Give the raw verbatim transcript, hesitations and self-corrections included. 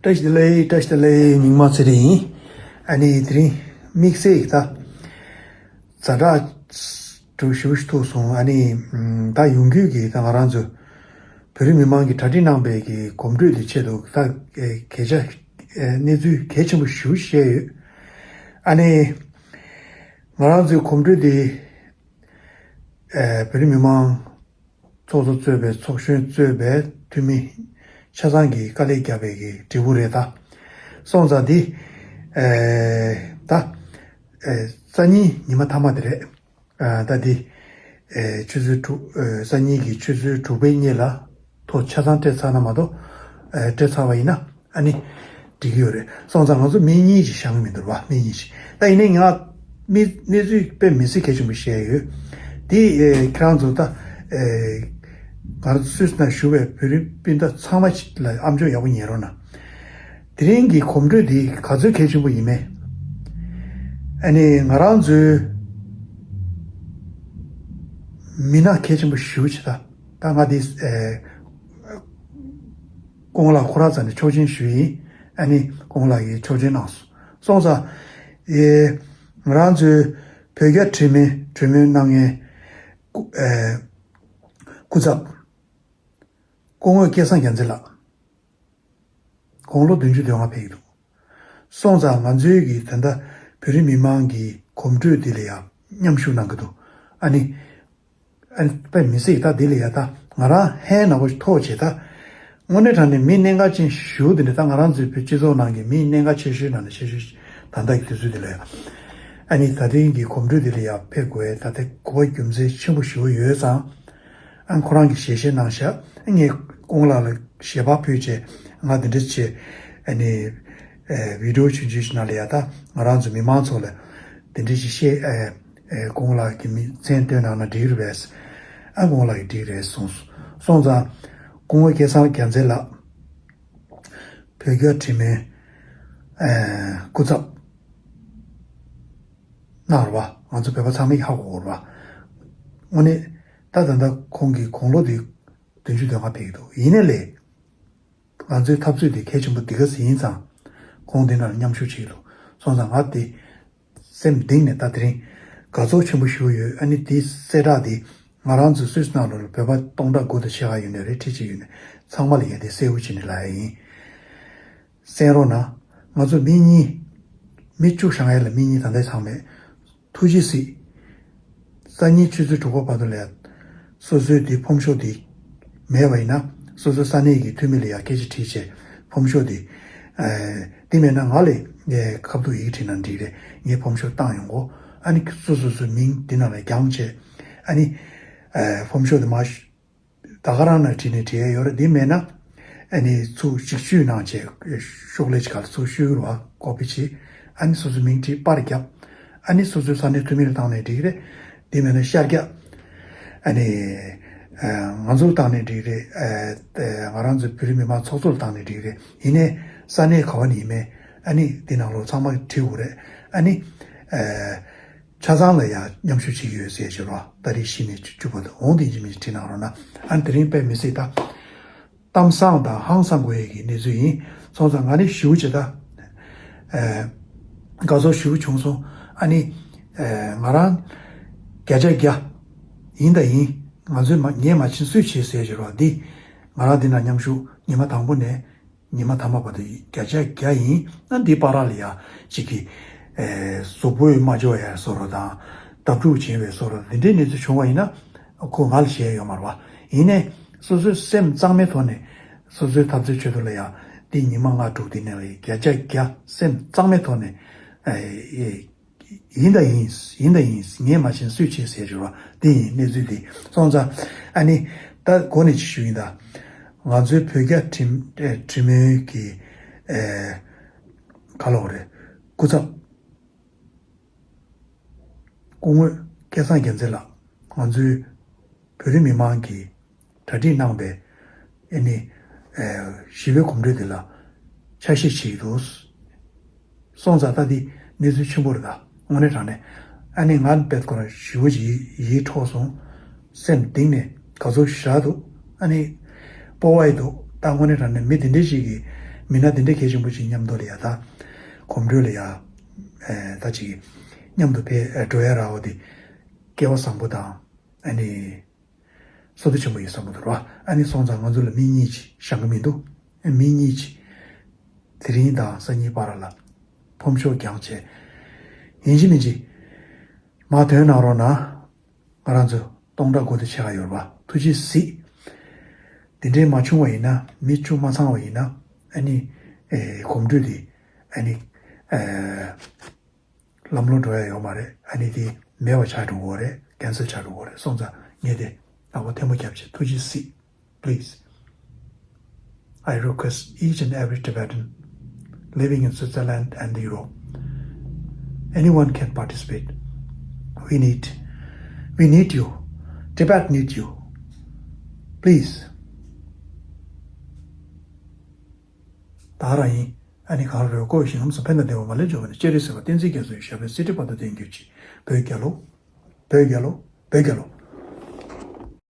བཀྲ་ཤིས་བདེ་ལེགས། བཀྲ་ཤིས་བདེ་ལེགས། མིག་དམར་ཚེ་རིང་ཡིན། ཨ་ནི་དེ་རིང་དམིགས་བསལ་གྱི་ད་ཛ་དྲག་འགྲོ་ཞུ་ཞུ་ཐུག་སོང་། ཨ་ནི་ད་ཡོང་རྒྱུས་ཀྱི་ད་ང་རང་ཚོ་བོད་རིགས་མི་མང་གིས་གྲ་སྒྲིག་གནང་པའི་གི་གོམ་བགྲོད་དེ་ཆེད་དུ་ད་གལ་ཆེ་གནས་ཚུལ་གལ་ཆེན་པོ་ཞུ་བཤད་ཡོད། ཨ་ནི་ང་རང་ཚོའི་གོམ་བགྲོད་དེ་བོད་རིགས་མི་མང་ཚོགས་གཙོ་གཙོས་པའི་ཚོགས་གཞོན་གཙོས་པའི་འཐུས་མི་ཆ་ཚང་གིས་དཀའ་ལས་བརྒྱབ་པའི་གི་འབྲས་བུ་རེད་ད། སོང་ཙང་འདི་ད་སང་ཉིན་ཉི་མ་མཐའ་མ་དེ་རེད། ད་འདི་ཆུ་ཚོད་དྲུག་སང་ཉིན་གྱི་ཆུ་ཚོད་དྲུག་པའི་སྔོན་ལ་ཐོ་ཆ་ཚང་སྤྲད་ཚར་ན་མ་གཏོགས་སྤྲད་ཚར་བ་ཡིན་ན། ཨ་ནི། འགྲིག་གི་ཡོད་རེད། སོང་ཙང་ང་ཚོ་མི་གཉིས་ཅིག་བཞེངས་མི་འདུག་བ། མི་གཉིས་ཅིག་ད་ཡིན་ནའི་ང་མི་གནས་ཚུལ་དཔེ་མི་སྲིད་གལ་ཆེན་པོ་བཤད་ཡོད། དེ་ཨེ་ཁྱེད་རང་ཚོ་ད་ཨེ་ང་རང་ཚོ་སུད་སི་ནང་བཞུགས་པའི་བོད་རིགས་སྤུན་ཟླ་ཚང་མ་ལ་ཨམ་ཅོག་ཡག་པོ་ཉན་རོགས་གནང་། དེ་རིང་གི་གོམ་བགྲོད་འདི་ག་ཚོད་གལ་ཆེན་པོ་ཡིན་མེད། ཨ་ནི་ང་རང་ཚོའི་མི་སྣ་གལ་ཆེན་པོ་ཞེ་པོ་ཅིག་ད་ད་ང་འདི་ཨེ། སྐུ་ངོ་ལགས་ཁོ་རང་རྩ་ནས་ཆོག་མཆན་ཞུས་ཡིན། ཨ་ནི་སྐུ་ངོ་ལགས་ཀྱིས་ཆོག་མཆན་གནང་སོང་། སོང་ཙང་། ཨེ། ང་རང་ཚོའི་བོད་རྒྱ་འབྲེལ་མོལ་གྲོས་མོལ་གནང་མཁན་སྐུ་ཨེ། སྐུ་ཚབ། སྐུ་ངོ་སྐལ་བཟང་རྒྱལ་མཚན་ལགས། དགུང་ལོ་བདུན་ཅུ་དོན་ལྔ་ཕེབས་ཀྱི་འདུག་སོང་ཙང་ང་ཚོའི་གི་ད་ལྟ་བོད་རིགས་མི་མང་གི་གོམ་བགྲོད་འདི་ལ་ཡང་མཉམ་ཞུགས་གནང་གི་འདུག་ཨ་ནི། ཨ་ནི་དཔེ་མི་སྲིད་ད་འདི་ལ་ཡང་ད་ང་རང་ཧན་ནག་པོ་ཐོག་བྱེད་ད། དངོས་གནས་དྲང་གནས་མི་གནད་འགག་ཅན་ཞེ་པོ་འདི་འདྲ་ད་ང་རང་ཚོའི་བོད་སྤྱི་ཚོགས་ནང་གི་མི་གནད་འགག་ཆེ་ཤོས་ནང་ནས་ཆེ་ཤོས་ད་ལྟ་གི་དུས་ཚོད་འདི་ལ་ཡང་། ཨ་ནི་ད་ཐེངས་ཀྱི་གོམ་བགྲོད་འདི་ལ་ཡང་ཕེབས་དགོས་ད་ལྟ་གོ་བ་རྒྱུ་མཚན་ཆེན་པོ་ཞེ་པོ་ཡོད་ཙང་། ཨ་ཁོ་རང་གིས་ཞལ་བཞེས་གནང་ཤག་ངས་སྐུ་ངོ་ལགས་ལ་ཞལ་པར་ཕུལ་བྱས་ང་འདི་འདྲ་བྱས། ཨ་ནི་ཨེ་བི་ཌི་ཡོ་ཆུང་ཆུང་ཞིག་ནང་ལ་ཡ་ད་ང་རང་ཚོ་མི་མང་ཚོ་ལ་འདི་འདྲ་ཞིག་བཤད། ཨེ་ཨེ་སྐུ་ངོ་ལགས་ཀྱི་མི་མཚན་བཏོན་གནང་ན་འགྲིག་རེད་པས། ཨ་སྐུ་ངོ་ལགས་ཀྱིས་འགྲིག་རེད་གསུངས་སོང་ཙང་། སྐུ་ངོ་སྐལ་བཟང་རྒྱལ་མཚན་ལགས། བོད་རྒྱ་འབྲེལ་མོལ་ཨེ་སྐུ་ཚབ་གནང་རོགས་པ། ང་ཚོ་བོད་པ་ཚང་མས་ཧ་གོ་དགོས་རེད་པ། དངོས་གནས་ད་ད་ལྟ་ཁོང་གི་དགུང་ལོ་དེ་བདུན་ཅུ་དོན་ལྔ་ཕེབས་ཀྱི་འདུག་ཡིན་ནའི་ལས། ང་ཚོའི་འཐབ་རྩོད་དེ་གལ་ཆེན་པོ་འདི་ག་ཚོད་ཡིན་ཙང་། ཁོང་དེ་ནང་ལ་མཉམ་ཞུགས་བྱེད་ཀྱི་འདུག་སོང་ཙང་ང་དེ་སེམས་གཏིང་ནས་ད་དེ་རིང་དགའ་ཚོར་ཆེན་པོ་ཞེ་པོ་ཡོད། ཨ་ནི་དེའི་གསལ་བསྒྲགས་དེ་ང་རང་ཚོའི་སུད་སི་ནང་ལོགས་ལ་བོད་པ་སྟོང་ཕྲག་དགུ་དང་ཕྱེད་ཀ་ཡོད་ནའི་རེད། ཁྲི་གཅིག་ཡོད་ནའི་ཚང་མ་ལ་ངས་དེ་གསལ་པོ་བྱས་ནས་ལབ་ཡ་ཡིན། གསན་རོགས་གནང་། ང་ཚོ་མི་གཉིས། མི་བཅུ་བཞེངས་ཡ་ལ་མི་གཉིས་ད་ལྟ་ཚང་མས། ཐུགས་རྗེ་གཟིགས། སང་ཉིན་ཆུ་ཚོད་དྲུག་པ་བར་དུ་ལ་ཡ། སོ་སོའི་དེ་ཕོམ་ཤོག་དེ་མེད་པ་ཡིན་ན། སོ་སོའི་ས་གནས་ཀྱི་འཐུས་མི་ལ་ཡ་སྐད་ཆ་དྲིས་བྱས་ཕོམ་ཤོག་དེ། ཨེ། དེ་མེད་ན་ང་ལ་ཨེ་ཁ་ཐུག་ཡི་གེ་བྲིས་ན་འགྲིག་རེད། ངས་ཕོམ་ཤོག་བཏང་ཡོང་གོ་ཨ་ནི་སོ་སོ་སོའི་མིང་དེ་ནང་ལ་རྒྱག་བྱས། ཨ་ནི། ཨེ། ཕོམ་ཤོག་དེ་མར། ད་ག་རང་ན་བྲིས་ནས་བྲིས་ཡ་ཡོད་རེད། དེ་མེད་ན། ཨ་ནི་ཚུར་ཞིག་བཤུས་གནང་བྱས་ཤོག་ལྷེ་ཅིག་ག་ལ་ཚུར་བཤུས་རོགས། ཀོ་པི་བྱེད། ཨ་ནི་སོ་སོའི་མིང་བྲིས་པར་བརྒྱབ། ཨ་ནི་སོ་སོའི་ས་གནས་འཐུས་མི་ལ་བཏང་ནས་འགྲིག་གི་རེད། དེ་མེད་ན་ཤར་རྒྱག་ཨ་ནི་ང་ཚོར་བཏང་ནས་འགྲིག་གི་རེད། ཨ་ང་རང་ཚོའི་བོད་རིགས་མི་མང་ཚོགས་གཙོ་ལ་བཏང་ནས་འགྲིག་གི་རེད། ཡིན་ནའི་ས་གནས་ག་བ་ནས་ཡིན་མིན་ཨ་ནི་དེ་ནང་ལོགས་ཚང་མ་བྲིས་དགོས་རེད། ཨ་ནི། ཆ་ཚང་ལ་ཡང་མཉམ་ཞུགས་བྱེད་ཀྱི་ཡོད་ཟེར་ཞུ་རོགས། ཏ་རིག་བཞི་ནས་བཅུ་བར་དུ་འོང་དེ་ཡིན་གཅིག་མིན་གཅིག་བྲིས་གནང་རོགས་གནང་། ཨ་ནི་དེ་རིང་དཔེ་མི་སྲིད་ད། གཏམ་བཟང་དང་ཧང་སང་དགོས་ཡས་ཀྱི་གནས་ཚུལ་ཡིན། སོང་ཙང་ང་ནི་ཞུ་བྱེད་ད། ཨེ། དགའ་ཚོར་ཞུ་བྱུང་སོང་། ཨ་ནི། ཨེ། ང་རང་། བརྒྱ་ཆ་བརྒྱ། ཡིན་ད་ཡིན། ང་ཚོས་མ་ངས་མ་ཕྱིན་སུས་བྱེད་ཟེར་ཞུ་རོགས་འདི། ང་རང་འདི་ན་མཉམ་ཞུགས་ཉི་མ་དང་པོ་ནས། ཉི་མ་ཐ་མ་བར་དུ་བརྒྱ་ཆ་བརྒྱ་ཡིན་ན་འདི་བར་ལ་ཡ་གཅིག་གིས་ཨེ་གཟུགས་པོས་མ་འཇོག་ཡ་བཟོ་འདྲ་དང་། ལྟ་གྲུབ་བྱིན་པའི་བཟོ་འདྲ་འདི་འདྲའི་གནས་ཚུལ་བྱུང་བ་ཡིན་ན་ཁོ་ང་ལ་ཞེད་ཡོད་མ་རེད་བ། ཡིན་ནའི་སོ་སོའི་སེམས་གཙང་མའི་ཐོག་ནས་སོ་སོའི་འཐབ་རྩོད་ཆེད་དུ་ལ་ཡ་འདི་ཉི་མ་ལྔ་དྲུག་འདི་ནས་ལ་ཡ་བརྒྱ་ཆ་བརྒྱ་སེམས་གཙང་མའི་ཐོག་ནས་ཨེ་ཨེ། ཡིན་ད་ཡིན། ཡིན་ད་ཡིན། ངས་མ་ཤེས་སུས་བྱེད་ཟེར་རེད་བ། དེ་ཡིན་གནས་ཚུལ་དེ། སོང་ཙང་ཨ་ནི་ད་འགོ་ནས་ཅིག་ཞུ་ཡིན་ད། ང་ཚོའི་བོད་རྒྱ་འབྲེལ་ཨེ་འབྲེལ་མོལ་གྱི་ཨེ་ག་ལབ་དགོས་རེད། སྐུ་ཚབ་སྐུ་ངོ་སྐལ་བཟང་རྒྱལ་མཚན་ལགས། ང་ཚོའི་བོད་རིགས་མི་མང་གིས་གྲ་སྒྲིག་གནང་པའི་ཨེ་ནི་ཨེ་ཞི་བའི་གོམ་བགྲོད་དེ་ལ་ཆ་ཤས་བྱེད་ཀྱི་འདུག་སོང་ཙང་ད་འདི་གནས་ཚུལ་ཆེན་པོ་རེད་ད། དངོས་གནས་དྲང་གནས་ཨ་ནི་ང་དཔེ་ཁོ་རང་ཞི་བ་ཞིག་ཡིད་འཕྲོག་སོང་། སེམས་གཏིང་ནས་དགའ་ཚོར་ཞེ་དྲག་འདུག་ཨ་ནི་སྤོབས་པ་ཡི་འདུག་ད་དངོས་གནས་དྲང་གནས་མི་འདི་འདྲ་ཞིག་གིས་ མི་སྣ་དེ་འདྲའི་གལ་ཆེན་པོ་ཞིག་མཉམ་དུ་ལ་ཡ་ད་གོམ་བགྲོད་ལ་ཡ་ཨེ་ད་ཅིག་མཉམ་དུ་ཕེབས་ཨེ་འགྲོ་ཡ་ར་བ་དེ་སྐལ་བ་བཟང་པོ་དང་ཨ་ནི་བསོད་བདེ་ཆེན་པོ་ཡིན་བསམ་གྱི་འདུག་ར། ཨ་ནི་སོང་ཙང་ང་ཚོ་ལ་མི་གཉིས་ཅིག་བཞེངས་ཀྱི་མི་འདུག་མི་གཉིས་ཅིག་དེ་རིང་དང་སང་ཉིན་བར་ལ་ཕོམ་ཤོག་རྒྱང་བྱས། ཡིན་གཅིག་མིན་གཅིག་མར་ཐོན་གནང་རོགས་གནང་། ང་རང་ཚོ་སྟོང་ཕྲག་སྒོ་དེ་ཕྱེ་ག་ཡོད་རེད་པ། ཐུགས་རྗེ་གཟིགས། འདི་འདྲའི་མ་བྱུང་བ་ཡིན་ན། མི་བཅུ་མ་ཚང་བ་ཡིན་ན། ཨ་ནི་ཨེ་གོམ་བགྲོད་དེ་ཨ་ནི་ཨེ་ལམ་ལྷོང་འགྲོ་ཡ་ཡོད་མ་རེད། ཨ་ནི་དེ་མེད་པ་ཆགས་འགྲོ་གི་རེད། ཀན་སེལ་ཆགས་འགྲོ་གི་རེད། སོང་ཙང་ངས་དེ་ལག་པ་ཐལ་མོ་བརྒྱབ་བྱས་ཐུགས་རྗེ་གཟིགས། Please. I request each and every Tibetan living in Switzerland and Europe, anyone can participate. We need, we need you. Tibet need you. Please. ད་རང་ཡིན། ཨ་ནི་གང་རེད་ཀོ་ཞིང་ཁམས་སུ་ཕན་དང་བདེ་བ་མ་ལུས་འབྱུང་བ་ནི། སྤྱན་རས་གཟིགས་དབང་བསྟན་འཛིན་རྒྱ་མཚོའི་ཞབས་པད་སྲིད་མཐའི་བར་དུ་བརྟན་གྱུར་ཅིག་བོད་རྒྱལ་ལོ། བོད་རྒྱལ་ལོ། བོད་རྒྱལ་ལོ།